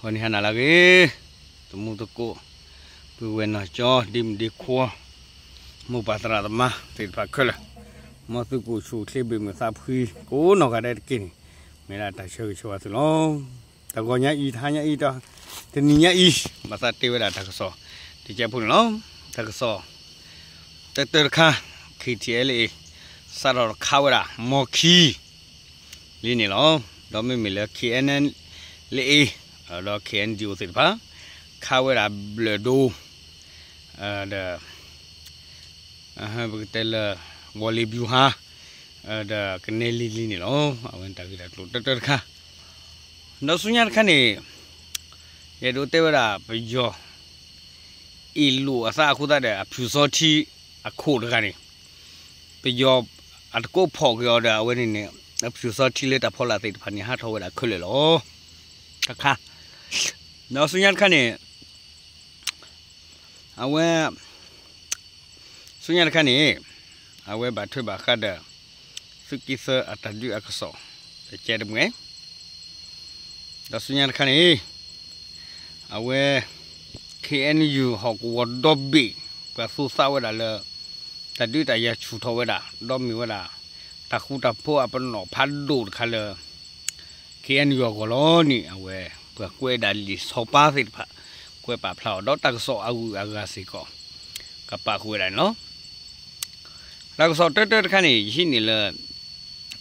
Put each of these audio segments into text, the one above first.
ဂီၤနံၤဟါနၤလၢအဂ့ၤ, သမူသကိး, ပုၢ်ဝဲၢ်နီၢ်ကၠီ, ဒ့မုၣ်ဒ့ခွါ, မိၢ်ပၢ်သရၣ်သမါသ့ၣ်တဖၣ်ခဲလၢာ်, မ်သုကအိၣ်ဆူၣ်အိၣ်ချ့ဘၣ်မုာ်သးဖှံကိးနီၢ်ဂၤဒဲးတက့ၢ်န့ၣ်, မ့ၢ်ဒၣ်တၢ်ဆၢဂ့ၤဆၢဝါသုလီၤ. တဂီၤညါအံၤ, တဟါညါအံၤ, တနံၤညါအံၤ, ဘၣ်သးတဲဝဲဒၣ်တၢ်ကစီၣ်တစဲးဖိန့ၣ်လီၤ. တၢ်ကစီၣ် တၢတၢတခါ, KTLA စးထီၣ်ခးဝဲဒၣ် မီခံ လံန့ၣ်လီၤ. ဒီးမ့မ့ၢ်လၢ KNLA ဒီး KNDO သ့ၣ်တဖၣ် ခးဝဲဒၣ်ဘျၢၣ်ဒိ ဒီး ပကတဲလၢ ဝီၢ်လ့ၣ်ဘျူၤဟါ ဒီးကနဲလ့လံန့ၣ်လီၤ. အဝဲန့ၣ်တၢ်ဂ့ၢ်တၢ်ကျိၤတၢတၢတခါ, ဒီးဆူညါတခါန့ၣ် ယအဲၣ်ဒိးတဲဝဲဒၣ်ပယီၤ အ့ၣ်လိာ်အသးအဃိသတးဒီး အဖၠူၣ်စီထံအခိၣ်တဂၤန့ၣ်, ပယီၤအတကိးဖီၣ်က့ၤအီၤဒီး အဝဲန့ၣ်န့ၣ် အဖၠူၣ်စီထံလၢတၢ်ဖီလာ်သ့ၣ်တဖၣ်န့ၣ် ဟးထီၣ်ဝဲဒၣ်ခဲလၢာ်လီၤ. တခါ, ဒီးဆူညါတခါန့ၣ် အဝဲ ဆူညါတခါန့ၣ် အဝဲဘၣ်ထွဲဘၣ်ဃးဒီး သုးက့သၢအတၢ်ဒုးအကစီၣ် တကဲတမှဲ, ဒီးဆူညါတခါန့ၣ် အဝဲ KNU ဟီၣ်ကဝီၤဒီဘ့ၣ် ပှၤသူသးဝဲဒၣ်လၢ တၢ်ဒုးတၢ်ယၤဆူၣ်ထီၣ်ဝဲဒၣ် ဒီးမ့ၢ်ဝဲဒၣ် တၢ်ဃူတၢ်ဖိးအပနီၣ်ဖးဒိၣ်တခါလၢ KNU အဂီၢ်လီၤန့ၣ် အဝဲပှၤကွဲးဒၣ်လံာ်ဆီပါသ့ၣ်တဖၣ် ကွဲးပာ်ဖျါအီၤ ဒီးတၢ်ကစီၣ်အဂုၤအဂၤစ့ၢ်ကီး ကပာ်ဃုာ်ဝဲဒၣ်န့ၣ်လီၤ. တၢ်ကစီၣ်တၢတၢတခါန့ၣ် ယဟံးန့ၢ်လၢ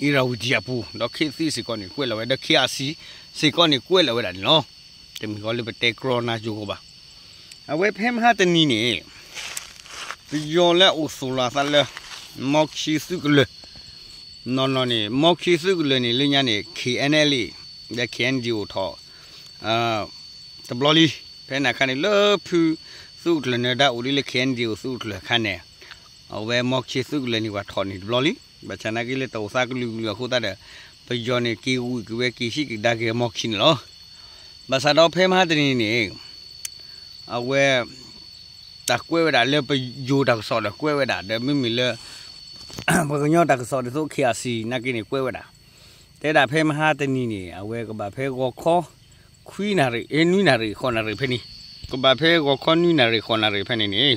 အ့ရဝံတံအပူၤ ဒီးခ့သံစ့ၢ်ကီးန့ၣ် ကွဲးလီၤဝဲ ဒီး KRC စ့ၢ်ကီးန့ၣ် ကွဲးလီၤဝဲဒၣ်န့ၣ်လီၤ. တမ့ၢ်ဃီလၢပတဲကြီနါယိၤကီးဘၣ်. အဝဲဖဲမဟါတနံၤန့ၣ် ပယီၤလၢအအိၣ်သူၣ်လီၤအသးလၢ မီခံသုးကလၢၤ နီၢ်နီၢ်န့ၣ် မီခံသုးကလၢၤန့ၣ် လၢညါန့ၣ် KNLA ဒီး KNDO ထီၣ် တဘျီလံ. ဖဲန့ၣ်အခါန့ၣ် လၢဖုသုးကလၢၤနၢၤဒါအိၣ်ဒ်လၢ KNDO သုးကလၢၤအခါန့ၣ် အဝဲမီခံသုးကလၢၤန့ၣ် ပှၤထီၣ်န့ၣ်တဘျီလံ. ဘၣ်ဆၣ်နာ်က့လၢတၢ်အိၣ်သးကလုာ်ကလုာ်အဃိသတးဒီး ပယီၤန့ၣ် က့ၤဂုာ်က့ၤဝဲ က့ၤဟံးက့ၤဒါက့ၤမီခံန့ၣ်လီၤ. ဘၣ်ဆၣ်ဒီးဖဲမဟါတနံၤန့ၣ် အဝဲ တၢ်ကွဲးဝဲဒၣ်လၢပယီၤတၢ်ကစီၣ်ဒီးကွဲးဝဲဒၣ် ဒီးမ့မ့ၢ်လၢ ပှၤကညီတၢ်ကစီၣ်ဒ်သိး KRC နာ်က့န့ၣ် ကွဲးဝဲဒၣ် တဲဒၣ်ဖဲမဟါတနံၤန့ၣ် အဝဲကဘၣ်ဖဲဂီၤခီ ခွံနၣ်ရံၣ် အဲ နွံနၣ်ရံၣ် ဃိးနၣ်ရံၣ်ဖဲန့ၣ်, ကဘၣ်ဖဲဂီၤခီနွံနၣ်ရံၣ် ဃိးနၣ်ရံၣ်ဖဲန့ၣ်န့ၣ်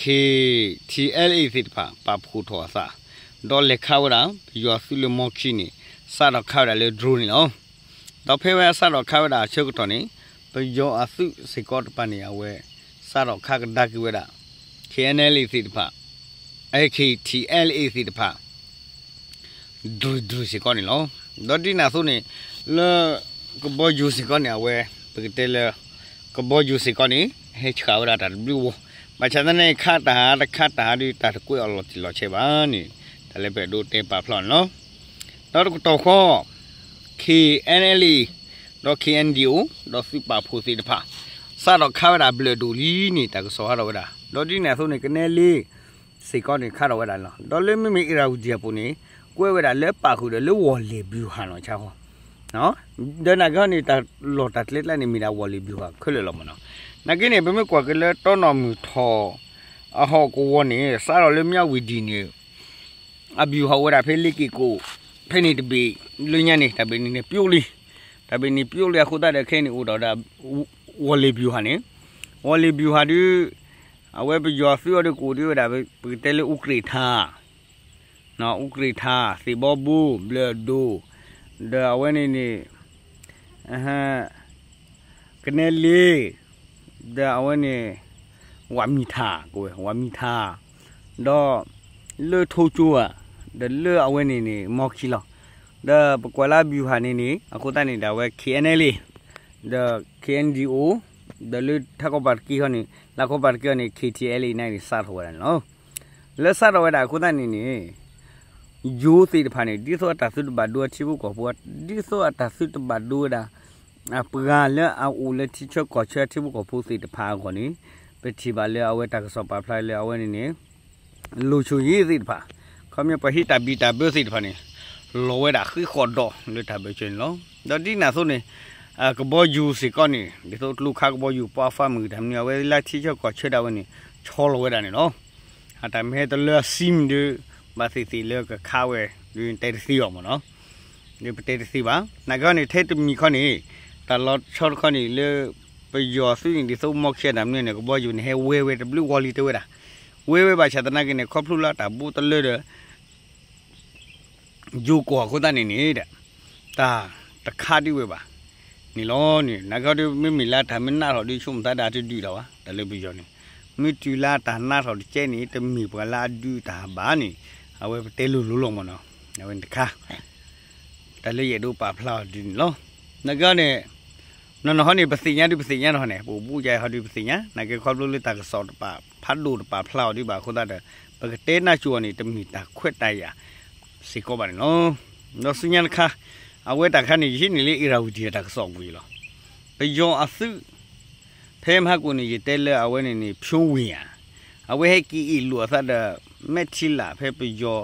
KTLA သ့ၣ်တဖၣ် ပာ်ဖှိၣ်ထီၣ်အသး ဒီးလဲၤခးဝဲဒၣ် ပယီၤအသုးလၢမီခံန့ၣ် စးထီၣ်ခးဝဲဒၣ်လၢ drone န့ၣ်လီၤ. ဒီးဖဲဝဲအစးထီၣ်ခးဝဲဒၣ်အဆၢကတီၢ်န့ၣ် ပယီၤအသုးစ့ၢ်ကီးတပၤန့ၣ် အဝဲ စးထီၣ်ခးကဒါက့ၤဝဲဒၣ် KNLA သ့ၣ်တဖၣ် KTLA သ့ၣ်တဖၣ် ဒြုၢ်ဒြုၢ်စ့ၢ်ကီးန့ၣ်လီၤ. ဒီးဒ်န့ၣ်အသိးန့ၣ် လၢ ကဘီယူၤစ့ၢ်ကီးန့ၣ် အဝဲ ပကတဲလၢ ကဘီယူၤစ့ၢ်ကီးန့ၣ် ဟဲဆှၣ်ဝဲဒၣ်တၢ်တဘျုးဝီၤ, ဘၣ်ဆၣ်သနာ်က့ ခးတၢ်ဟးတခးတၢ်ဟးဒီး တၢ်တကွဲးအီၤလီၤတံၢ်လီၤဆဲးဘၣ်န့ၣ် တၢ်လၢပအဲၣ်ဒိးတဲပာ်ဖျါန့ၣ်လီၤ. ဒီးတကတီၢ်ဃီ KNLA ဒီး KNDO ဒီးသုးပာ်ဖှိၣ်သ့ၣ်တဖၣ် စးထီၣ်ခးဝဲဒၣ်ဘျၢၣ်ဒိၣ်လံန့ၣ် တၢ်ကစီၣ်ဟးထီၣ်ဝဲဒၣ် ဒီးဒ်န့ၣ်အသိးန့ၣ် ကနဲလ့ စ့ၢ်ကီးန့ၣ် ခးထီၣ်ဝဲဒၣ်န့ၣ်လီၤ. ဒီးလၢမ့မ့ၢ်အ့ရဝံတံအပူၤန့ၣ် ကွဲးဝဲဒၣ်လၢပာ်ဃုာ်ဒီးလၢဝီၢ်လ့ၣ်ဘျူၤဟၣ်နီၢ်ဆါဃီ ဒီးနာ်က့ဟီန့ၣ် တၢ်လီၢ်တၢ်ကျဲကျါန့ၣ် မ့ၢ်ဒၣ်ဝီၢ်လ့ၣ်ဘျူၤဟၣ်ခဲလၢာ်လီၤမ့ၢ်နီၤ. နာ်က့န့ၣ် ပမ့ၢ်ကွၢ်က့ၤလၢတီနီၢ်မုၢ်ထီၣ် အဟီၣ်ကဝီၤန့ၣ် စးထီၣ်လၢမၠၣ်ဝတံၣ်န့ၣ် အဘျူၤဟၣ်အိၣ်ဝဲဒၣ်ဖဲလ့က့ၤကိး ဖဲန့ၣ်တဘ့ၣ် လၢညါန့ၣ် တၢ်ဘ့ၣ်န့ၣ်န့ၣ်ပျိလံ တၢ်ဘ့ၣ်န့ၣ်ပျိလံအဃိသတးဒီးခဲအံၤန့ၣ်အိၣ်ဒီး ဝီၢ်လ့ၣ်ဘျူၤဟၣ်န့ၣ် ဝီၢ်လ့ၣ်ဘျူၤဟၣ်ဒုး အဝဲပယီၤသုးအီၤဒီးကအိၣ်ဒံးဝဲဒၣ် ပကတဲလၢအူကြ့ၣ်ထၣ် အူကြ့ၣ်ထၣ် သ့ၣ်ဘီဘိ ဘျၢၣ်ဒိၣ် ဒီးအဝဲန့ၣ်န့ၣ် ကနဲလ့ ဒီးအဝဲန့ၣ် ဝးမံၤထၣ် ကဝဲၢ် ဝးမံၤထၣ် ဒီး လၢထိကၠိဧါ ဒီးလၢအဝဲန့ၣ်န့ၣ် မီခံလီၤ. ဒီးပကွၢ်လၢအဘျူၤဟၣ်န့ၣ်န့ၣ် အဃိသတးန့ၣ်ဒီးအဝဲ KNLA ဒီး KNDO ဒီးလၢထးခီပၤတက့ၢ်ဃီန့ၣ် လၢခီပၤတက့ၢ်ဃီန့ၣ် KTLA န့ၣ်န့ၣ် စးထီၣ်ဝဲဒၣ်န့ၣ်လီၤ. လၢစးထီၣ်ဝဲဒၣ်အဃိသတးန့ၣ်န့ၣ် ယိၤသ့ၣ်တဖၣ်န့ၣ် ဒ်သိးအတၢ်သုတဘၣ်ဒိအထံဖိကီၢ်ဖိ ဒ်သိးအတၢ်သုတဘၣ်ဒိဝဲဒၣ် အပှၤလၢအအိၣ်လၢထံဆၢကီၢ်ဆၢအထံဖိကီၢ်ဖိသ့ၣ်တဖၣ်အဂီၢ်န့ၣ် ပထံၣ်ဘၣ်လၢအဝဲတၢ်ကစီၣ်ပာ်ဖျါလၢအဝဲန့ၣ်န့ၣ် လိၤဆိယ့သ့ၣ်တဖၣ် ခီပညီပှၤဟံးတၢ်ဘံၣ်တၢ်ဘၢသ့ၣ်တဖၣ်န့ၣ် လီၤဝဲဒၣ်ဃ့ဃီၣ်ဒီးလၢတၢ်ဘၢၣ်စၢၤန့ၣ်လီၤ. ဒီးဒ်န့ၣ်အသိးန့ၣ် ကဘီယူၤစ့ၢ်ကီးန့ၣ် ဒ်သိးကျိခါကဘီယူၤ ပှၤဖးမုၢ်တၢ်မနုၤ အဝဲလၢထံဆၢကီၢ်ဆၢဒၣ်ဝဲန့ၣ် ဆီလီၤဝဲဒၣ်န့ၣ်လီၤ. အတၢ်မ့ၢ်ဟဲတလၢအစံမံၤဒီး ဘၣ်သ့ၣ်သ့ၣ်လၢကခးဝဲ ဒ်တဲတသ့အီၤမ့ၢ်နီၤ ဒ်ပတဲတသ့ဘၣ်. နာ်က့န့ၣ် ထဲတမံၤခီန့ၣ် တၢ်လီၤဆီတခီန့ၣ်လၢ ပယီၤသုးန့ၣ် ဒ်သိးမီၢ်ခံတၢ်မနုၤန့ၣ် ကဘီယူၤန့ၣ် ဟဲဝဲဝဲတဘျုးဂီၤလံတဲဝဲဒၣ်, ဝဲဝဲဘၣ်ဆၣ်သနာ်က့န့ၣ် ခီဖျိလၢတၢ်ဘူးတလၢဒီး ယိၤကီၢ်အဃိသတးန့ၣ်န့ၣ်ဒီး တၢ်တခါဒံးဝဲဘၣ်န့ၣ်လီၤန့ၣ်. နာ်က့ဒီး မ့မ့ၢ်လၢတၢ်မ့ၢ်နးထီၣ်ဒုး ဆိကမိၣ်သးဒၣ်တဒုးတၢ်ဘၣ် တၢ်လၢပယီၤန့ၣ်, မ့ၢ်တုၤလၢတၢ်နးထီၣ်တကဲန့ၣ် တမ့ၢ်ပှၤလၢအဒုးတၢ်ဘၣ်န့ၣ် အဝဲပတဲလိၤလိၤလီၤမ့ၢ်နီၤ. အဝဲန့ၣ်တခါ တၢ်လၢယအဲၣ်ဒိးပာ်ဖျါအီၤဒ်န့ၣ်လီၤ. နာ်က့န့ၣ် နီၢ်နီၢ်ဟီန့ၣ် ပသ့ၣ်ညါဒုးပသ့ၣ်ညါနီၤန့ၣ် ပအိၣ်ဘူးကဟီဒုးပသ့ၣ်ညါ နာ်က့ခီဖျိလၢတၢ်ကစီၣ်တပာ်ဖးဒိၣ်တပာ်ဖျါအီၤဒံးဘၣ်အဃိသတးဒီး ပကတဲနၢ်ကၠိအီၤန့ၣ် တမ့ၢ်တၢ်ခွဲးတၢ်ယာ်စ့ၢ်ကီးဘၣ်န့ၣ်လီၤ. ဒီးဆူညါတခါ အဝဲတၢ်ခါန့ၣ် ယဟံးန့ၢ်လၢ အ့ရဝံတံၤ တၢ်ကစီၣ်ပူၤအံၤလီၤ. ပယီၤအသုး ဖဲမဟါကိၣ်န့ၣ် ယတဲလၢအဝဲန့ၣ်န့ၣ် ဖၠိဝ့ၢ်ဧါ, အဝဲဟဲက့ၤအ့ၣ်လိာ်အသးဒီး မဲာ်ထံလာ်ဖဲပယီၤ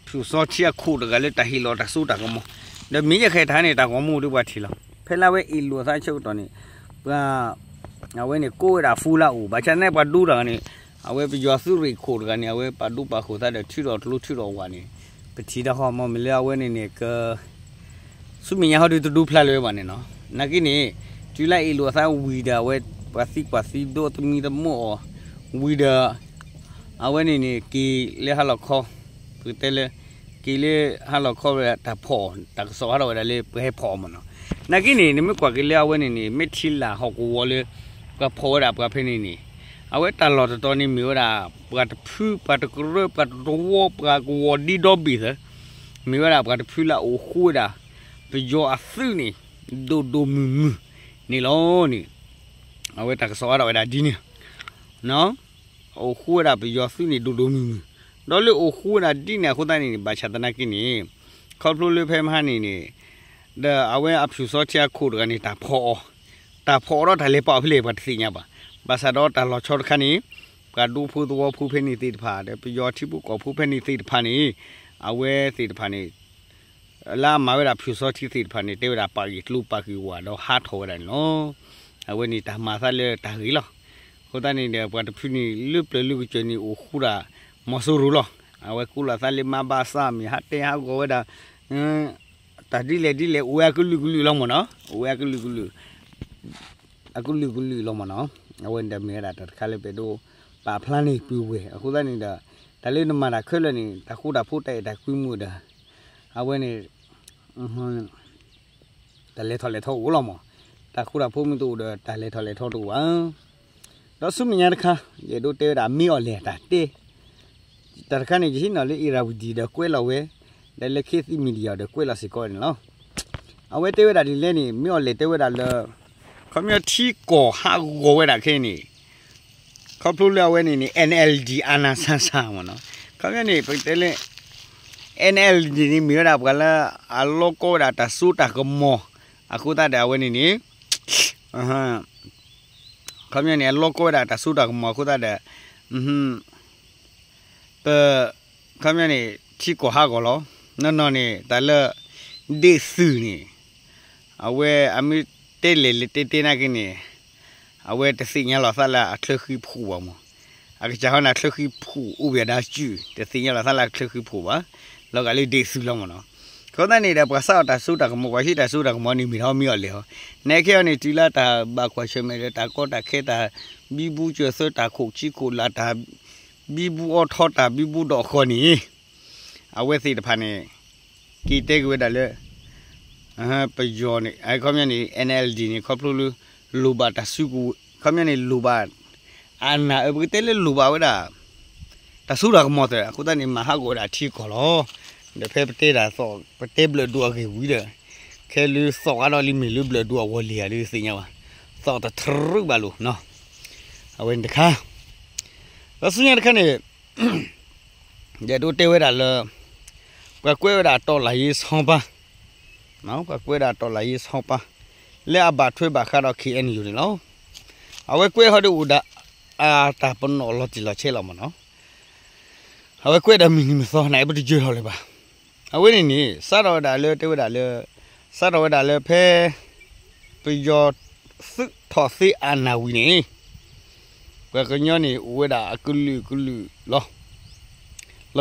ဖၠူၣ်စီထံအခိၣ်တဂၤလၢတၢ်ဟ့ၣ်လီၤတၢ်စိတၢ်ကမီၤ, ဒီးမ့ၢ်ယဲၢ်ခဲအံၤတၢ်န့ၣ် တၢ်ဂီၤမူဒ်ပှၤထံၣ်လီၤ. ဖဲလၢအဝဲအ့ၣ်လိာ်အသးဆၢကတီၢ်န့ၣ် ပှၤ အဝဲန့ၣ်ကိးဝဲဒၣ် ဖူလၢအိၣ် ဘၣ်ဆၣ်န့ၣ် ပှၤဒိတၢ်ဂၤန့ၣ် အဝဲပယီၤသုးရ့ၣ်ခိၣ်တဂၤန့ၣ် အဝဲပာ်ဒိပာ်ဃိာ်သးဒီးထုးထီၣ်ကျိထုးထီၣ်ဝၣ်န့ၣ် ပထံၣ်တၢ်ဃီ မ့မ့ၢ်လၢအဝဲန့ၣ်န့ၣ် က ဆူမဲာ်ညါဟီဒုးတဒိဖျါလၢၤဘၣ်န့ၣ်နီၤ. နာ်က့န့ၣ် တုၤလၢအ့ၣ်လိာ်အသးဝံၤဒီး အဝဲ ပှၤသံကွၢ်သံဒိသမံသမိးအီၤ ဝံၤဒီး အဝဲန့ၣ်န့ၣ် က့ၤလၢဟါလီၤခီ ပကတဲလၢ က့ၤလၢဟါလီၤခီဝဲဒၣ်တၢ်ဖီၣ်အီၤ တၢ်ကစီၣ်ဟးထီၣ်ဝဲဒၣ်လၢပှၤဟဲဖီၣ်အီၤမ့ၢ်နီၤ. နာ်က့န့ၣ် နမ့ၢ်ကွၢ်က့ၤလၢအဝဲန့ၣ်န့ၣ် မဲာ်ထံလာ်ဟီၣ်ကဝီၤလၢ ပှၤဖီၣ်ဝဲဒၣ်ပှၤဖဲန့ၣ်န့ၣ် အဝဲတၢ်လီၢ်တတီၤန့ၣ်မ့ၢ်ဝဲဒၣ် ပှၤတဖု ပှၤတကရၢ ပှၤတဝီ ပှၤကဝီၤဒ့ဒီဘ့ၣ်သၢ မ့ၢ်ဝဲဒၣ်ပှၤတဖုလၢအအိၣ်ဃူဝဲဒၣ် ပယီၤအသုးန့ၣ် ဒိၣ်ဒိၣ်မုၢ်မုၢ်န့ၣ်လီၤန့ၣ် အဝဲတၢ်ကစီၣ်ဟးထီၣ်ဝဲဒၣ်ဒ်န့ၣ် အိၣ်ဃူဝဲဒၣ်ပယီၤသုးန့ၣ် ဒိၣ်ဒိၣ်မုၢ်မုၢ်, ဒီးလၢအိၣ်ဃူဝဲဒၣ်ဒ်န့ၣ်အဃိသတးန့ၣ် ဘၣ်ဆၣ်သနာ်က့န့ၣ် ခီဖျိလၢဖဲမဟါန့ၣ်န့ၣ် ဒီးအဝဲအဖၠူၣ်စီထံအခိၣ်တဂၤန့ၣ် တၢ်ဖီၣ်အီၤ, တၢ်ဖီၣ်အီၤဒီးတၢ်လဲၤပာ်အီၤဖဲလဲၣ် ပှၤတသ့ၣ်ညါဘၣ်. ဘၣ်ဆၣ်ဒီးတၢ်လီၤဆီတခါန့ၣ် ပှၤဒူဖိသဝီဖိဖဲန့ၣ်သ့ၣ်တဖၣ် ဒီးပယီၤထံဖိကီၢ်ဖိဖဲန့ၣ်သ့ၣ်တဖၣ်န့ၣ် အဝဲသ့ၣ်တဖၣ်န့ၣ် လၢအမၤဝဲဒၣ်ဖၠူၣ်စီထံသ့ၣ်တဖၣ်န့ၣ် တဲဝဲဒၣ်ပာ်ဂ့ၢ်ကျိပာ်ဂ့ၢ်ဝၣ်ဒီးဟးထီၣ်ဝဲဒၣ်န့ၣ်လီၤ. အဝဲန့ၣ်တၢ်မၤသးလၢတၢ်ဂ့ၤလီၤ. အဃိသတးန့ၣ်ဒီး ပှၤတဖုန့ၣ် လၢပျၢၤလၢကစၢၢ်န့ၣ် အိၣ်ဃူဒၣ် မီၤစိရိၤလီၤ. အဝဲကိးလီၤသးလၢမါဘၣ်စၢ် မ့ၢ်ဟးတဲဟးဂီၤဝဲဒၣ် တၢ်ဒ်လဲၣ်ဒ်လဲၣ် အိၣ်ဝဲအကလုာ်ကလုာ်လီၤမ့ၢ်နီၤ, အိၣ်ဝဲအကလုာ်ကလုာ် အကလုာ်ကလုာ်လီၤမ့ၢ်နီၤ. အဝဲန့ၣ်ဒီးမ့ၢ်ဝဲဒၣ်တၢ်တခါလၢပအဲၣ်ဒိးပာ်ဖျါန့ၢ်ပုၢ်ဝဲၢ် အဃိသတးန့ၣ်ဒီး တၢ်လၢနမၤတၢ်ခဲလၢာ်န့ၣ် တၢ်ဃူတၢ်ဖိးတၢ်အဲၣ်တၢ်ကွံမုာ်ဒီး အဝဲန့ၣ် တၢ်လဲၤထီၣ်လဲၤထီအိၣ်လီၤမး, တၢ်ဃူတၢ်ဖိးမ့ၢ်တအိၣ်ဒီး တၢ်လဲၤထီၣ်လဲၤထီတအိၣ်ဘၣ်. ဒီးဆူမဲာ်ညါတခါ ယအဲၣ်ဒိးတဲဝဲဒၣ် မ့ၢ်အီၤလဲၣ်တၢ်တဲ တၢ်တခါန့ၣ် ယဟံးန့ၢ်လၢ Irrawaddy ဒီးကွဲးလီၤဝဲ, ဒီးလၢ ခေတ်သစ် Media ဒီးကွဲးလီၤစ့ၢ်ကီးန့ၣ်လီၤ. အဝဲတဲဝဲဒၣ်ဒ်လဲၣ်န့ၣ် မ့ၢ်အီၤလဲၣ်တဲဝဲဒၣ်လၢ ခီပညီထံကီၢ်ဟးဂီၤဝဲဒၣ်ခဲအံၤန့ၣ် ခီဖျိလၢအဝဲန့ၣ်န့ၣ် NLD အာဏာဆန်ဆန်မ့ၢ်နီၤ. ခီပညီန့ၣ် ပကတဲလၢ NLD န့ၣ် မ့ၢ်ဝဲဒၣ်ပှၤလၢအလီကီဝဲဒၣ်တၢ်စိတၢ်ကမီၤ အဃိသတးဒီးအဝဲန့ၣ်န့ၣ် ခီပညီန့ၣ် အလီကီဝဲဒၣ်တၢ်စိတၢ်ကမီၤအဃိသတးဒီး ပ ခီပညီန့ၣ် ထံကီၢ်ဟးဂီၤလီၤ. နီၢ်နီၢ်န့ၣ် တၢ်လၢ ဒ့ၣ်သုးန့ၣ် အဝဲအမ့ၢ်တဲလဲၣ်လဲၣ်တဲတဲနာ်က့န့ၣ် အဝဲတသ့ၣ်ညါလီၤသးလၢအချၢဃံဖှိၣ်ဘၣ်မး. အကစၢ်ဟီန့ၣ် အချၢဃံဖှိၣ်အိၣ်ဘၣ်ဒၣ်စု တသ့ၣ်ညါလီၤသးလၢအချၢဃံဖှိၣ်ဘၣ်. လီၤဂာ်လၢဒ့ၣ်သုးလီၤမ့ၢ်နီၤ. အဃိသတးန့ၣ်ဒီး ပှၤစးအီၤတၢ်စိတၢ်ကမီၤ ပှၤဟံးတၢ်စိတၢ်ကမီၤန့ၣ် မ့ၢ်ထီၣ်မ့ၢ်အီၤလဲၣ်ဟီ. နဲခဲအံၤန့ၣ် တုၤလၢတၢ်ဘၣ်ကွၢ်ဆၢၣ်မဲာ်ဒီး တၢ်ကီတၢ်ခဲ တၢ်ဘံဘူစၢၤသၢ တၢ်ခိၣ်ဆံခိၣ်လာ် တၢ်ဘံဘူအီထီ တၢ်ဘံဘူဒိၣ်အဃီန့ၣ် အဝဲသ့ၣ်တဖၣ်န့ၣ် က့ၤတဲက့ၤဝဲဒၣ်လၢ ပယီၤန့ၣ် အခီပညီန့ၣ် NLD န့ၣ် ခီဖျိလၢ လိၣ်ဘၣ်တၢ်စုကဝဲၤ ခီပညီန့ၣ် လိၣ်ဘၣ် အနၢ်အၢ ပကတဲလၢလိၣ်ဘၣ်ဝဲဒၣ် တၢ်စိတၢ်ကမီၤသၢ အဃိသတးန့ၣ် မၤဟးဂီၤဝဲဒၣ်ထံကီၢ်လီၤ. ဒီးဖဲပတဲတၢ်သီၣ် ပတဲဘျၢၣ်ဒိၣ်အဂ့ၢ်ဝံၤဒီး ခဲလၢသီၣ်အါထီၣ်လံ မ့ၢ်လၢဘျၢၣ်ဒိၣ်အဂီၢ်လံဧါ ဒ်သ့ၣ်ညါဘၣ် သီၣ်တထြူးဘၣ်လိာ်နီၤ. အဝဲန့ၣ်တခါ ဒီးဆူညါတခါန့ၣ် ယအဲၣ်ဒိးတဲဝဲဒၣ်လၢ ပှၤကွဲးဝဲဒၣ် တော်လှန်ရေး ဆောင်ပါး ပှၤကွဲးဒၣ် တော်လှန်ရေး ဆောင်ပါး လၢအဘၣ်ထွဲဘၣ်ဃးဒီး KNU န့ၣ်လီၤ. အဝဲကွဲးဟီဒ်အိၣ်ဒၣ် အတၢ်ပနီၣ်လီၤတံၢ်လီၤဆဲးလီၤမ့ၢ်နီၤ. အဝဲကွဲးဒီးမုၢ်နံၤမုၢ်သီ နအံၤပတယၢၤထီၣ်လၢၤဘၣ်. အဝဲန့ၣ်န့ၣ် စးထီၣ်ဝဲဒၣ်လၢတဲဝဲဒၣ်လၢ စးထီၣ်ဝဲဒၣ်လၢဖဲ ပယီၤသုးထီၣ်သ့အနၢ်ဝံၤန့ၣ် ပှၤကညီန့ၣ် အိၣ်ဝဲဒၣ်အကလုာ်ကလုာ်လီၤ. လီ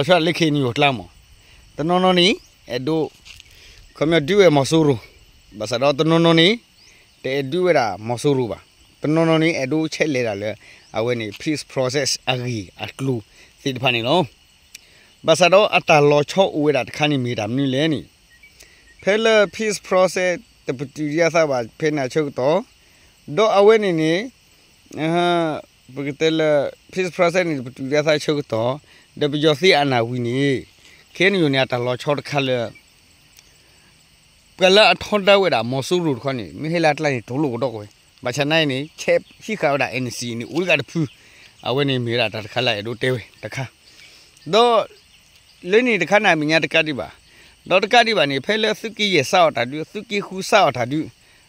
ၤဆီဒၣ်လၢ KNU အကျါမး, တနီၤနီၤန့ၣ် အဲၣ်ဒိး ခီပညီဒုးဝဲမီၤစိရိၤ, ဘၣ်ဆၣ်ဒီးတနီၤနီၤန့ၣ် တအဲၣ်ဒိးဝဲဒၣ်မီၤစိရိၤဘၣ်. တနီၤနီၤန့ၣ် အဲၣ်ဒိးဆဲးလဲၤဒၣ်လၢ အဝဲန့ၣ် peace process အဂ့ၢ်အကျိၤသ့ၣ်တဖၣ်န့ၣ်လီၤ. ဘၣ်ဆၣ်ဒီးအတၢ်လီၤဆီအိၣ်ဝဲဒၣ်တခါန့ၣ်မ့ၢ်တၢ်မနုၤလဲၣ်န့ၣ်, ဖဲလၢ peace process တပတုာ်ဒံးအသးဘၣ်ဖဲန့ၣ်အဆၢကတီၢ်, ဒီးအဝဲန့ၣ်န့ၣ် ပကတဲလၢ peace process န့ၣ် တပတုာ်ဒံးအသးအဆၢကတီၢ်, ဒီးပယီၤသ့အနၢ်ဝံၤန့ၣ် ခဲအံၤန့ၣ် အတၢ်လီၤဆီတခါလၢ ပှၤလၢအထီဒါဝဲဒၣ်မီၤစိရိၤတခီန့ၣ် မ့ၢ်ဟဲလၢအကျါန့ၣ် တိၢ်လိာ်ကဒီးကွံာ်ဝဲ, ဘၣ်ဆၣ်နာ်အံၤန့ၣ် ဆဲးဟံးဃာ်ဝဲဒၣ် NCA န့ၣ် အိၣ်တဂၤတဖု, အဝဲန့ၣ်မ့ၢ်ဝဲဒၣ်တၢ်တခါလၢအအဲၣ်ဒိးတဲဝဲတခါ, ဒီး လၢန့ၣ်တခါန့ၣ် အမဲာ်ညါတကးဒံးဘၣ်, ဒီးတကးဒံးဘၣ်န့ၣ် ဖဲလၢသုးက့ယဲၢ်စးအီၤတၢ်ဒုး သုးက့ဃုစးအီၤတၢ်ဒုး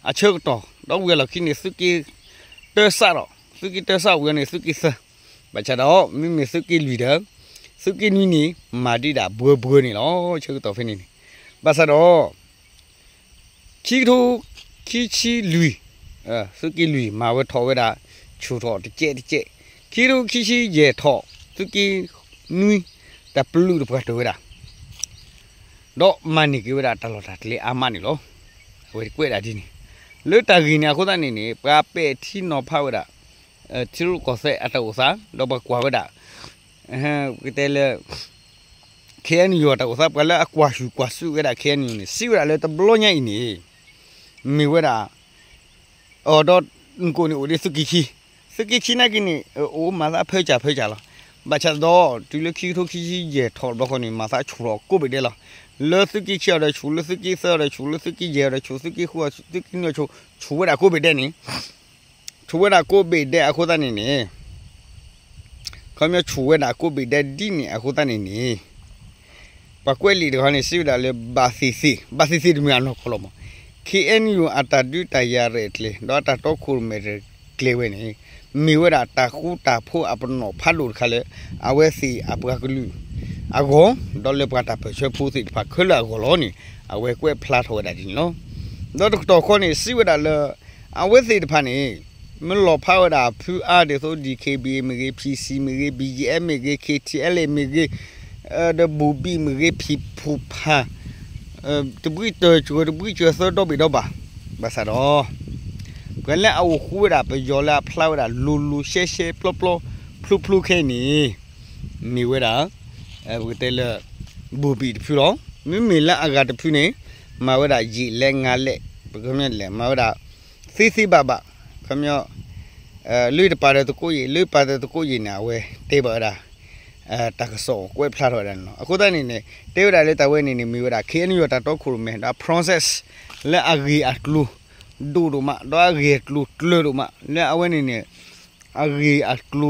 အဆၢကတီၢ် ဒီးဝံၤအလီၢ်ခံန့ၣ် သုးက့တၢစးဒီး သုးက့တၢစးဝံၤအီၤန့ၣ် သုးက့သၢ, ဘၣ်ဆၣ်ဒီး မ့မ့ၢ်သုးက့လွံၢ်ဒီး သုးက့နွံန့ၣ် မၤဒံးဒၣ်ဘှၢဘှၢန့ၣ်လီၤ. ဆၢကတီၢ်ဖဲန့ၣ်န့ၣ် ဘၣ်ဆၣ်ဒီး ခံကထိခံဆံလွံၢ်, သုးက့လွံၢ်မၤဝဲထီၣ်ဝဲဒၣ် ဆူၣ်ထီၣ်တကဲးတကဲး, ခံကထိခံဆံယဲၢ်ထီၣ် သုးက့နွံ တၢ်ပျုာ်တပှၢ်တၢၢ်ဝဲဒၣ် ဒီးမၤန့ၢ်က့ၤဝဲဒၣ်တၢ်လီၢ်တၢ်ကျဲအါမးန့ၣ်လီၤ. အဝဲကွဲးဒၣ်ဒ်န့ၣ်, လၢတၢ်ဂ့ၢ်န့ၣ်အဃိသတးန့ၣ်န့ၣ် ပှၤပဲာ်ထံနီၤဖးဝဲဒၣ် ထံရူၢ်ကီၢ်သဲးအတၢ်အိၣ်သး ဒီးပှၤကွၢ်ဝဲဒၣ် ပကတဲလၢ KNU အတၢ်အိၣ်သး ပှၤလၢအကွၢ်ဆူၣ်ကွၢ်စူၣ်ဝဲဒၣ် KNU န့ၣ် စံးဝဲဒၣ်လၢတဘျီညါအံၤန့ၣ် မ့ၢ်ဝဲဒၣ် အဒီးနကိးန့ၣ်အိၣ်ဒ်သုးက့ခံ, သုးက့ခံနာ်က့န့ၣ် အိၣ်မၤသးဖၢစၢ်ဖၢစၢ်လီၤ. ဘၣ်ဆၣ်ဒီး တုၤလၢခံကထိခံဆံယဲၢ်ထီၣ်တဘျီဃီန့ၣ် မၤသးဆူၣ်ထီၣ်ကိးဘ့ၣ်ဒဲးလီၤ. လၢသုးက့ခံအီၤဒီးဆူၣ်, လၢသုးက့သၢအီၤဒီးဆူၣ်, လၢသုးက့ယဲၢ်အီၤဒီးဆူၣ်, သုးက့ဃုအီၤ, သုးက့နွံအီၤဆူၣ်, ဆူၣ်ဝဲဒၣ်ကိးဘ့ၣ်ဒဲးန့ၣ် ဆူၣ်ဝဲဒၣ်ကိးဘ့ၣ်ဒဲးအဃိသတးန့ၣ်န့ၣ် ခီပညီဆူၣ်ဝဲဒၣ်ကိးဘ့ၣ်ဒဲးဒ်န့ၣ်အဃိသတးန့ၣ်န့ၣ် ပှၤကွဲးလံာ်တခီန့ၣ် စံးဝဲဒၣ်လၢ ဘၣ်သ့ၣ်သ့ၣ်, ဘၣ်သ့ၣ်သ့ၣ်တမ့ၢ်အနီၢ်ကီၢ်လီၤမး, KNU အတၢ်ဒုးတၢ်ယၤရဲၣ်ကျဲၤ ဒီးအတၢ်တီခိၣ်ရိၣ်မဲတကျဲၤဝဲန့ၣ် မ့ၢ်ဝဲဒၣ်တၢ်ဃူတၢ်ဖိးအပနီၣ်ဖးဒိၣ်တခါလၢ အဝဲသ့ၣ်အပှၤကလုာ်အဂီၢ် ဒီးလၢပှၤတၢ်ပၢၢ်ဆၢဖိသ့ၣ်တဖၣ်ခဲလၢာ်အဂီၢ်လီၤန့ၣ် အဝဲကွဲးဖျါထီၣ်ဝဲဒၣ်ဒ်န့ၣ်လီၤ. ဒီးတကတီၢ်ဃီန့ၣ် စံးဝဲဒၣ်လၢ အဝဲသ့ၣ်တဖၣ်န့ၣ် မ့ၢ်လီၤဖးဝဲဒၣ်ဖုအါဒ်သိး DKBA မ့ၢ်ဂ့ၤ, PC မ့ၢ်ဂ့ၤ, BGF မ့ၢ်ဂ့ၤ, KTLA မ့ၢ်ဂ့ၤ, ဒီးဘူၣ်ဘံၣ်မ့ၢ်ဂ့ၤ, ဖံးဖူၣ်ဖၣ် တဘှံးတၢၢ်စှၤ တဘှံးစှၤသၢဒီဘ့ၣ်ဒီဘၣ်, ဘၣ်ဆၣ်ဒီး ပှၤလၢအအိၣ်ဃူဝဲဒၣ်ပယီၤလၢအဖျါဝဲဒၣ်လိၤလိၤရှဲရှဲပျီပျီဖျိဖျိခဲအံၤန့ၣ် မ့ၢ်ဝဲဒၣ် ပကတဲလၢ ဘူၣ်ဘံၣ်တဖုလီၤ. မ့မ့ၢ်လၢအဂၤတဖုန့ၣ် မၤဝဲဒၣ်ယံာ်လဲၣ်ငါလဲၣ် ပကမ့ၢ်လဲၣ် မၤဝဲဒၣ် သ့သ့ဘၣ်ဘၣ် ခီပညီ လၢတပာ်ဒီးသကိးယံာ် လၢပာ်ဒီးသကိးယံာ်န့ၣ် အဝဲတဲဘၣ်ဝဲဒၣ် တၢ်ကစီၣ်ကွဲးဖျါထီၣ်ဝဲဒၣ်န့ၣ်လီၤ. အဃိသတးန့ၣ်န့ၣ် တဲဝဲဒၣ်လၢတၢ်ဝဲန့ၣ်န့ၣ် မ့ၢ်ဝဲဒၣ် KNU တၢ်တီခိၣ်ရိၣ်မဲ ဒီး process လၢအဂ့ၢ်အကျိၤ ဒိၣ်ဒိၣ်မး ဒီးအဂ့ၢ်အကျိၤကျၢၤဒိၣ်မး လၢအဝဲန့ၣ်န့ၣ် အဂ့ၢ်အကျိၤ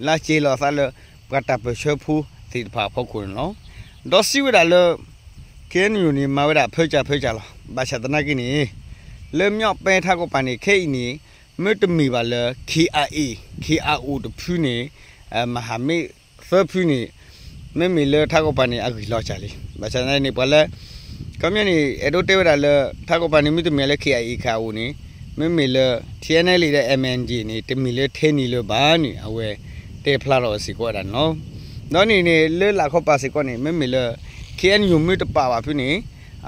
လၢအစဲးလီၤအသးလၢ ပှၤတၢ်ပၢၢ်ဆၢဖိသ့ၣ်တဖၣ်အဖီခိၣ်န့ၣ်လီၤ. ဒီးစံးဝဲဒၣ်လၢ KNU န့ၣ် မၤဝဲဒၣ်ဖၢစၢ်ဖၢစၢ်လီၤ. ဘၣ်ဆၣ်သနာ်က့န့ၣ် လၢမျီးပဲထးကီၢ်ပၤန့ၣ် ခဲအံၤန့ၣ် မ့တမ့ၢ်ဘၣ်လၢ KIA KIO တဖုန့ၣ် မဟာမိတ်သၢဖုန့ၣ် မ့မ့ၢ်လၢထးကီၢ်ပၤန့ၣ် အဂံၢ်လီၤစၢ်လံ. ဘၣ်ဆၣ်သနာ်က့န့ၣ် ပှၤလၢ ခီပညီန့ၣ် အဲၣ်ဒိးတဲဝဲဒၣ်လၢ ထးကီၢ်ပၤန့ၣ် မ့တမ့ၢ်လၢ KIA KIO န့ၣ် မ့မ့ၢ်လၢ TNLA ဒီး MNDAA န့ၣ် တမ့ၢ်လၢထဲန့ၣ်လၢၤဘၣ်န့ၣ် အဝဲတဲဖျါထီၣ်စ့ၢ်ကီးဝဲဒၣ်န့ၣ်လီၤ. ဒီးန့ၣ်န့ၣ် လၢလာ်ခီပၤစ့ၢ်ကီးန့ၣ် မ့မ့ၢ်လၢ KNU မ့ၢ်တပာ်ဘၣ်ဖုန့ၣ်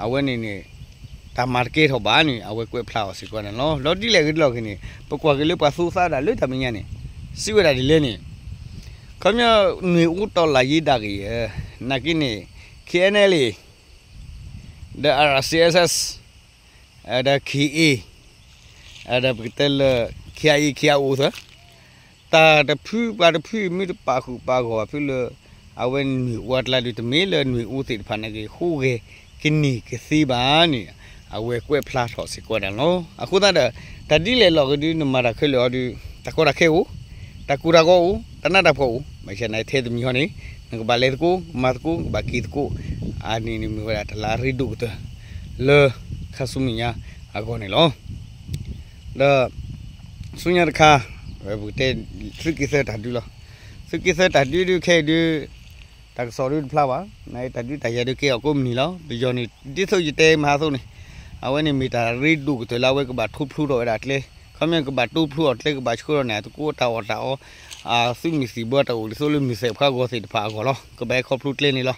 အဝဲန့ၣ်န့ၣ် တၢ်မၤတကဲထီၣ်ဘၣ်န့ၣ် အဝဲကွဲးဖျါအီၤစ့ၢ်ကီးန့ၣ်လီၤ. ဒီးဒ်လဲၣ်ဂ့ၤဒ်လဲၣ်ဂ့ၤန့ၣ် ပကွၢ်က့ၤလၢပှၤသူသးဒၣ်လၢတၢ်မဲာ်ညါန့ၣ် စံးဝဲဒၣ်ဒ်လဲၣ်န့ၣ် ခီပညီ နွေဦးတော်လှန်ရေး ဒၣ်ဂ့ၤ နာ်က့န့ၣ် KNLA ဒီး RCSS ဒီး KA ဒီးပကတဲလၢ KIA KIO သၢ တၢ်တဖုပှၤတဖုမ့ၢ်တပာ်ဃုာ်ပာ်ဂီၢ်ဘၣ်ဖုလၢ အဝဲနွေဦးအကျါဒုး တမ့ၢ်လၢနွေဦးသ့ၣ်တဖၣ်နာ်က့ ဃိဂဲၤကန့ၢ်ကသ့ဘၣ်န့ၣ် အဝဲကွဲးဖျါထီၣ်စ့ၢ်ကီးဝဲဒၣ်န့ၣ်လီၤ. အဃိသတးဒီး တၢ်ဒ်လဲၣ်လီၤကဒုး နမၤတၢ်ခဲလၢာ်အီၤဒုး တၢ်ကီတၢ်ခဲအိၣ်, တၢ်ကူတၢ်ကီအိၣ်, တၢ်နးတၢ်ဖှီၣ်အိၣ်, ဘၣ်ဆၣ်န့ၣ်ထဲတမံၤဟီန့ၣ် နကဘၣ်လဲၤသကိး မၤသကိး ကဘၣ်က့ၤသကိး အန့ၣ်န့ၣ်မ့ၢ်ဝဲဒၣ်တၢ်လၢအရ့ဒိၣ်ကတၢၢ် လၢခါဆူမဲာ်ညါအဂီၢ်န့ၣ်လီၤ. ဒီး ဆူညါတခါ ပကတဲ သုးက့သၢတၢ်ဒုးလီၤ. သုးက့သၢတၢ်ဒုးဒုးခဲအံၤဒုး တၢ်ကစီၣ်ဒုးတဖျါဘၣ်, နတၢ်ဒုးတၢ်ယၤဒုးကဲအီၤကိးမုၢ်နံၤလီၤ. ပယီၤန့ၣ် ဒ်သိးယတဲမဟါအသိးန့ၣ် အဝဲန့ၣ်မ့ၢ်တၢ်ရ့ဒိၣ်ကတၢၢ်လၢအဝဲကဘၣ်ထိဖျိထီၣ်ဝဲဒၣ်ကျဲ, ခီပညီကဘၣ်တိဖျိအီၤကျဲ ကဘၣ်ဆှၢထီၣ်န့ၣ် သကိးတၢ်အီၣ်တၢ်အီ သုးမုၢ်သံၣ်ဘိတၢ်အိၣ်ဒ်သိးလၢမုၢ်သဲၣ်ဖးဂီၤသ့ၣ်တဖၣ်အဂီၢ်လီၤ. ကဘၣ်ဟဲခီဖျိကျဲန့ၣ်လီၤ.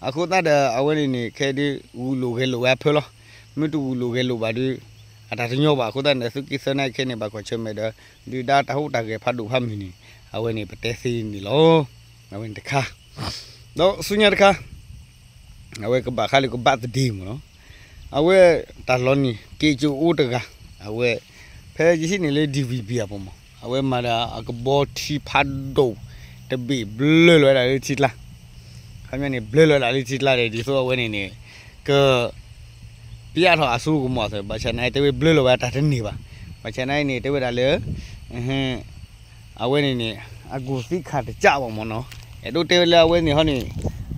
အဃိသတးဒီး အဝဲန့ၣ်န့ၣ် ခဲဒုး ဂုာ်လိာ်ဂဲၤလိာ်ဝဲအဖၢလီၤ. မ့ၢ်တဂုာ်လိာ်ဂဲၤလိာ်ဘၣ်ဒီး အတၢ်တညီဘၣ်အဃိသတးန့ၣ် သုးက့သၢနာ်က့န့ၣ် ဘၣ်ကွၢ်ဆၢၣ်မဲာ်ဒီး ဒုၣ်ဒါတၢ်ဟူးတၢ်ဂဲၤဖးဒိၣ်ဖးမုၢ်န့ၣ် အဝဲန့ၣ်ပတဲသ့န့ၣ်လီၤ. အဝဲန့ၣ်တခါ ဒီးဆူညါတခါ အဝဲကဘၣ်ဃးလၢကဘၣ်သဒ့မ့ၢ်နီၤ, အဝဲတၢ်လီၤနံၤ က့ၤကၠိအိၣ်တဂၤ, အဝဲ ဖဲယဟံးန့ၢ်လၢ DVB အပူၤမး အဝဲမၤဒီးအကဘီထံဖးဒိၣ် တဘ့ၣ်ဘျၢလီၤဝဲဒၣ်လၢထံကျါ, ခီပညီန့ၣ် ဘျၢလီၤဝဲဒၣ်လၢထံကျါဒီး ဒ်သိးအဝဲန့ၣ်န့ၣ် က ပျဲထီၣ်အစိကမီၤသ့ ဘၣ်ဆၣ်နာ်က့တဲဝဲဘျၢလီၤဝဲတၢ်တန့ၢ်ဘၣ်, ဘၣ်ဆၣ်နာ်က့န့ၣ် တဲဝဲဒၣ်လၢ အဝဲန့ၣ်န့ၣ် အကူၣ်သံခၣ်တကးဘၣ်မ့ၢ်နီၤ, အဲၣ်ဒိးတဲဝဲလၢအဝဲန့ၣ်ဟီန့ၣ်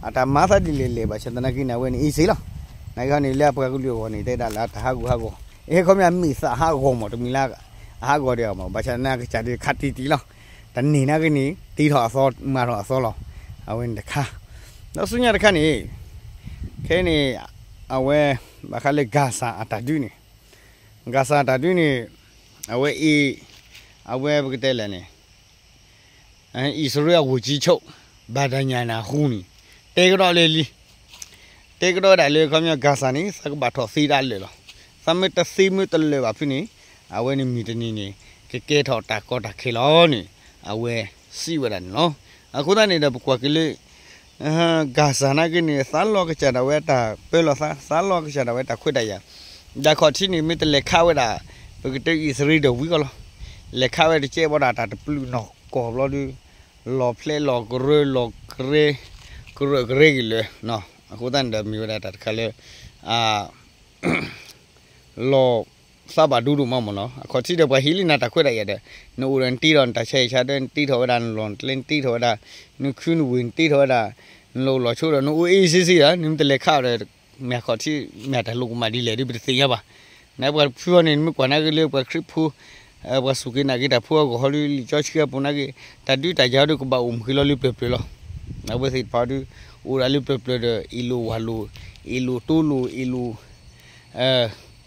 အတၢ်မၤသးဒ်လဲၣ်လဲၣ် ဘၣ်ဆၣ်သနာ်က့န့ၣ် အဝဲန့ၣ်အ့ၣ်စ့လီၤ, နာ်က့ဟီန့ၣ် လၢအပှၤကလုာ်အဂီၢ်န့ၣ် တဲဒၣ်လၢအတၢ်ဟးဂူာ်ဟးဂီၤ, အဲ ခီပညီအမ့ၢ်သးဟးဂီၤမး တမံၤလၢ အဟးဂီၤဒံးအီၤမး ဘၣ်ဆၣ်နာ်ကစၢ်ဒုးခးတံၢ်တံၢ်လီၤ, တန့ၢ်နာ်က့န့ၣ် တ့ထီၣ်အသီ မၤထီၣ်အသီလီၤ, အဝဲန့ၣ်တခါ, ဒီးဆူညါတခါန့ၣ် ခဲအံၤန့ၣ် အဝဲ ဘၣ်ဃးလၢ Gaza အတၢ်ဒုးန့ၣ်, Gaza အတၢ်ဒုးန့ၣ် အဝဲအံၤ အဝဲပကတဲလဲၣ်န့ၣ် အံၣ်စရ့လးအဝဲၢ်ကံဆိး ဘၣ်တၢ်ညၣ်န့ၣ်အဃိန့ၣ် တဲကဒီးလၢလံ တဲကဒီးဝဲဒၣ်လၢခီပညီ Gaza န့ၣ် သးကဘၣ်ထီၣ်သ့ဒၣ်လၢာ်လီၤ, သးမ့ၢ်တသ့မ့ၢ်တလၢာ်ဘၣ်ဖုန့ၣ် အဝဲန့ၣ်မုၢ်တနံၤန့ၣ် ကကဲထီၣ်တၢ်ကီတၢ်ခဲလီၤန့ၣ် အဝဲစံးဝဲဒၣ်န့ၣ်လီၤ. အဃိသတးန့ၣ်ဒီး ပကွၢ်က့ၤလၢ Gaza နာ်က့န့ၣ် သးလီၤကစၢ်ဒၣ်ဝဲတၢ်ပၢလီၤသး သးလီၤကစၢ်ဒၣ်ဝဲတၢ်ခွဲးတၢ်ယာ်, ဒ်ခီၣ်ထံးန့ၣ် မ့ၢ်တလဲၤခးဝဲဒၣ် ပကတဲအံၣ်စရ့လးဒီးဝံၤကီးလီၤ, လဲၤခးဝဲတကဲဘၣ်ဒီးတၢ်တပျုာ်နီၢ်ကီၢ်ဘျီဒီး လီၤဖျဲးလီၤကရၢ လီၤကရၢ ကရၢကရၢက့ၤလၢာ်, အဃိသတးန့ၣ်ဒီးမ့ၢ်ဝဲဒၣ်တၢ်တခါလၢ လီၤသးဘၣ်ဒိဒိၣ်မးမ့ၢ်နီၤ, အခီၣ်ထံးဒီးပှၤဟ့ၣ်လံနၤတၢ်ခွဲးတၢ်ယာ်ဒီး နအိၣ်ဒီးနတ့ထီၣ်နတၢ်ဆါဟံၣ်ဆါဒီး နတ့ထီၣ်ဝဲဒၣ်နလီၢ်နကျဲ နတ့ထီၣ်ဝဲဒၣ် နခုနဝ့ၢ် နတ့ထီၣ်ဝဲဒၣ် နလီၢ်လီၤဆိဒီး နအိၣ်အ့ၣ်စ့စ့ဒီး နမ့ၢ်တလဲၤခးအီၤဒီး မ့ၢ်အခီၣ်ထံး မ့ၢ်အတၢ်လိာ်ကမၣ်ဒ်လဲၣ်ဒီး ပတသ့ၣ်ညါဘၣ်. နပှၤတဖုအံၤန့ၣ် နမ့ၢ်ကွၢ်နာ်က့လၢပှၤခရံာ်ဖိ ပှၤစူၢ်က့ၤနာ်က့ၤတၢ်ဖိအဂီၢ်ဟီဒီး လံာ်စီဆှံအပူၤနာ်က့ တၢ်ဒုးတၢ်ယၤဒီးကဘၣ်အိၣ်မုာ်ဃံလီၤလၢပျၢၤပျၢၤလီၤ. အဝဲသ့ၣ်တဖၣ်ဒီး အိၣ်ဒၣ်လၢပျၢၤပျၢၤဒီး အ့ၣ်လိာ်ဝၤလိာ် အ့ၣ်လိာ်တိလိာ် အ့ၣ်လိာ်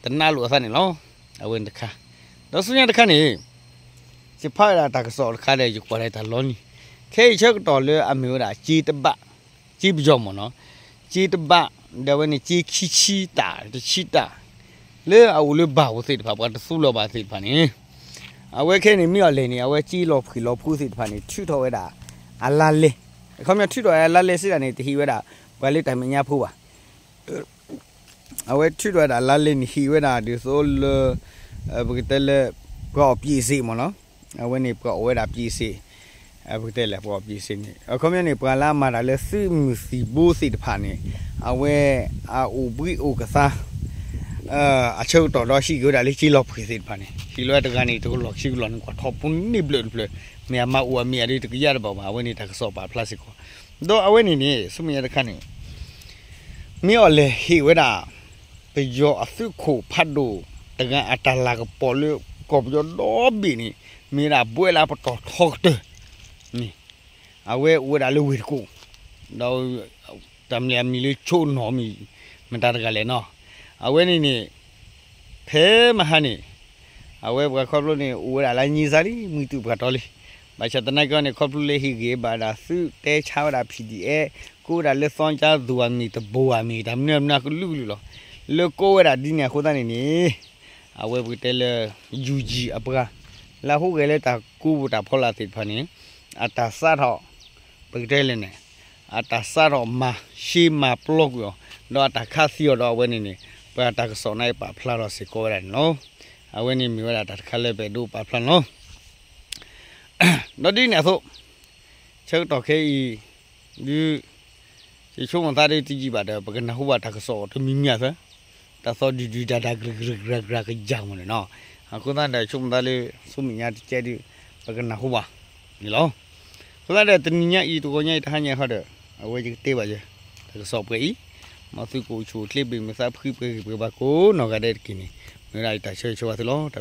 တနးလိာ်အသးန့ၣ်လီၤ. အဝဲန့ၣ်တခါ, ဒီးဆူညါတခါန့ၣ် ယဖးဝဲဒၣ်တၢ်ကစီၣ်တခါဒီး ယကွၢ်ဒၣ်တၢ်လီၤနံၤ, ခဲအံၤဆၢကတီၢ်လၢအမ့ၢ်ဝဲဒၣ် ကၠ့တဘၣ်, ကၠ့ပယီၤမ့ၢ်နီၤ, ကၠ့တဘၣ်, ဒီးအဝဲန့ၣ် ကၠ့ခံဆံတၢ် တဆံတၢ် လၢအအိၣ်လၢဘၣ်ပူၤသ့ၣ်တဖၣ် ပှၤတသူလီၤဘၣ်သ့ၣ်တဖၣ်န့ၣ်, အဝဲခဲအံၤန့ၣ် မ့ၢ်အီၤလဲၣ်န့ၣ် အဝဲကၠ့လီၤဖှံၣ်လီၤဖှိသ့ၣ်တဖၣ်န့ၣ် ထုးထီၣ်ဝဲဒၣ် အလါလဲ, အခီပညီထုးထီၣ်ဝဲအလါလဲစ့ၢ်ဒၣ်န့ၣ် တဟ့ၣ်ဝဲဒၣ် ပှၤလၢတၢ်မဲာ်ညါဖိဘၣ် အဝဲထုးထီၣ်ဝဲဒၣ်လါလဲန့ၣ် ဟ့ၣ်ဝဲဒၣ်ဒ်သိးလၢ ပကတဲလၢ ပှၤအီၣ်ပျ့ၤစ့းမ့ၢ်နီၤ, အဝဲန့ၣ်ပှၤအီၣ်ဝဲဒၣ်ပျ့ၤစ့း, ပကတဲလၢပှၤအီၣ်ပျ့ၤစ့းန့ၣ် အခီပညီန့ၣ် ပှၤလၢအမၤတၢ်လၢသုးမုၢ်သံၣ်ဘိသ့ၣ်တဖၣ်န့ၣ် အဝဲအအိၣ်ဘှံးအိၣ်ကသါ အဆၢကတီၢ်ဒီးဟံးက့ၤဝဲဒၣ်လၢကၠ့လီၤဖှံၣ်သ့ၣ်တဖၣ်န့ၣ် ဟံးလီၤဝဲတဂၤန့ၣ် တကလီၢ်ခံကလီၢ်န့ၣ် ကွၢ်ထီၣ်ပူၤန့ၢ်ဘျၢၣ်တဖျၢၣ်, မ့ၢ်အမၤအိၣ်အမ့ၢ်အဒုးတကယၢ်တဘၣ်ဘၣ် အဝဲန့ၣ်တၢ်ကစီၣ်ပာ်ဖျါစ့ၢ်ကီး, ဒီးအဝဲန့ၣ်န့ၣ် ဆူမဲာ်ညါတခါန့ၣ် မ့ၢ်အီၤလဲၣ်ဟ့ၣ်ဝဲဒၣ် ပယီၤအသုးခိၣ်ဖးဒိၣ်တဂၤအတၢ်လၤကပီၤလၢကီၢ်ပယီၤဒီဘ့ၣ်န့ၣ် မ့ၢ်ဝဲဒၣ်ဘှဲလၢပတီၢ်ထီကတၢၢ်န့ၣ် အဝဲအိၣ်ဝဲဒၣ်လၢဝ့ၢ်တကူၣ်, ဒီးတၢ်မနုၤအမံၤလၢဆိနီၢ်မံၤ မတၤတဂၤလဲၣ်နီၤ, အဝဲန့ၣ်န့ၣ် ဖဲမဟါန့ၣ် အဝဲပှၤခီဖျိန့ၣ် အိၣ်ဝဲဒၣ်လၢညံစါလံ မုၢ်တူၢ်ပှၤတီလံ, ဘၣ်ဆၣ်သနာ်က့န့ၣ် ခီဖျိလၢဟ့ၣ်ဂ့ၤဘၣ်ဒၣ်သုး တဲဆါဝဲဒၣ် PDF ကိးဝဲဒၣ်လၢသီကါသူၣ်အမံၤ တဘိအမံၤ တၢ်မနုၤမနုၤကလုာ်ကလုာ်လီၤ, လၢကိးဝဲဒၣ်ဒ်န့ၣ်အဃိသတးန့ၣ်န့ၣ် အဝဲပကတဲလၢ ယူၣ်ကၠံၣ် အပှၤ လၢအဟူးဂဲၤလၢတၢ်ကူပူၤတၢ်ဖီလာ်သ့ၣ်တဖၣ်န့ၣ် အတၢ်စးထီၣ် ပကတဲလဲၣ်န့ၣ် အတၢ်စးထီၣ်မၤရှဲမၤပျီကွံာ်အီၤ ဒီးအတၢ်ခးသံအီၤဒီးအဝဲန့ၣ်န့ၣ် ပှၤတၢ်ကစီၣ်န့ၣ်ပာ်ဖျါထီၣ်စ့ၢ်ကီးဝဲဒၣ်န့ၣ်လီၤ. အဝဲန့ၣ်မ့ၢ်ဝဲဒၣ်တၢ်တခါလၢပအဲၣ်ဒိးပာ်ဖျါန့ၣ်လီၤ. ဒီးဒ်န့ၣ်အသိး ဆၢကတီၢ်ခဲအံၤ ဒုး ယဆိကမိၣ်သးဒ်တယံာ်ဘၣ်ဒီး ပကနၢ်ဟူဘၣ်တၢ်ကစီၣ်တမံၤမံၤအသၢ တၢ်သီဒုၣ်ဒုၣ်ဒါဒါ ကြၢးကြၢးကြၢးကြၢးကယၢ်မ့ၢ်န့ၣ်နီၤ. အဃိသတးဒီး ဆိကမိၣ်သးလၢ ဆူမဲာ်ညါတကဲဒုး ပကနၢ်ဟူဘၣ်န့ၣ်လီၤ. အဃိသတးဒီး တနံၤညါအံၤ တဂီၤညါအံၤ တဟါညါဃီဒီး အဝဲယကတဲဘၣ်ယဲ တၢ်ကစီၣ်ပှဲၤအံၤ မ်သုကအိၣ်ဆူၣ်အိၣ်ချ့ ဘၣ်မုာ်သးဖှံပှဲၤဂ့ၤပှဲၤဘၣ်ကိးနီၢ်ဂၤဒဲးတက့ၢ်န့ၣ် မ့ၢ်ဝဲဒၣ်ယတၢ်ဆၢဂ့ၤဆၢဝါသုလီၤ.